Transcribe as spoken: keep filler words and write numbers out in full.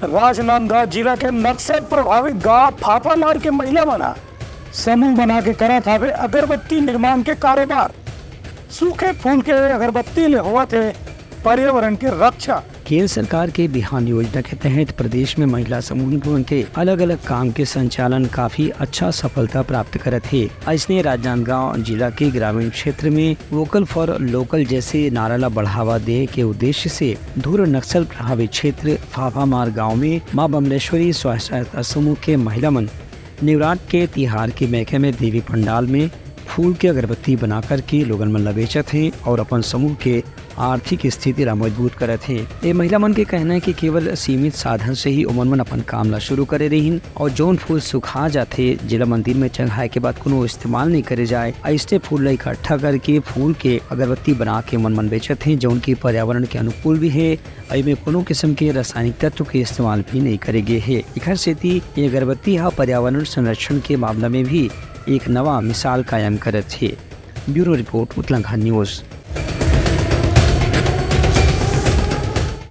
राजनांदगांव जिला के नक्सल प्रभावित गांव फाफामार के महिला मन ह समूह बना के करत हावे अगरबत्ती निर्माण के कारोबार। सूखे फूल के अगरबत्ती ले होवत हे पर्यावरण के रक्षा। केंद्र सरकार के बिहान योजना के तहत प्रदेश में महिला समूह मन के अलग-अलग काम के संचालन काफी अच्छा सफलता प्राप्त करत हे। अइसने राजनांदगांव जिला के ग्रामीण क्षेत्र में वोकल फॉर लोकल जैसे नारा ला बढ़ावा दे के उद्देश्य से दूर नक्सल प्रभावित क्षेत्र फाफामार गांव में मां बमलेश्वरी स्व सहायता समूह के महिला मन नवरात्र के तिहार के मौके में देवी पंडाल में फूल के अगरबत्ती बना करके लोगन मन ला बेचत हे और अपन समूह के आर्थिक स्थिति ला मजबूत करत हे। ए महिला मन के कहना हे कि केवल सीमित साधन से ही ओमन मन अपन काम ला शुरू करे रहिन और जौन फूल सुखा जाथे, जेला मंदिर में चढ़ाए के बाद कोनो इस्तेमाल नहीं करे जाए, अइसने फूल ला इकट्ठा करके फूल के अगरबत्ती बना के ओमन मन बेचत हे, जौन की पर्यावरण के अनुकूल भी हे। एमे कोनो किस्म के रासायनिक तत्व के इस्तेमाल भी नहीं करे गे हे। एखर सेती ये अगरबत्ती ह पर्यावरण संरक्षण के मामला में भी एक नवा मिसाल कायम करत हे। Bureau report, Utlangha news.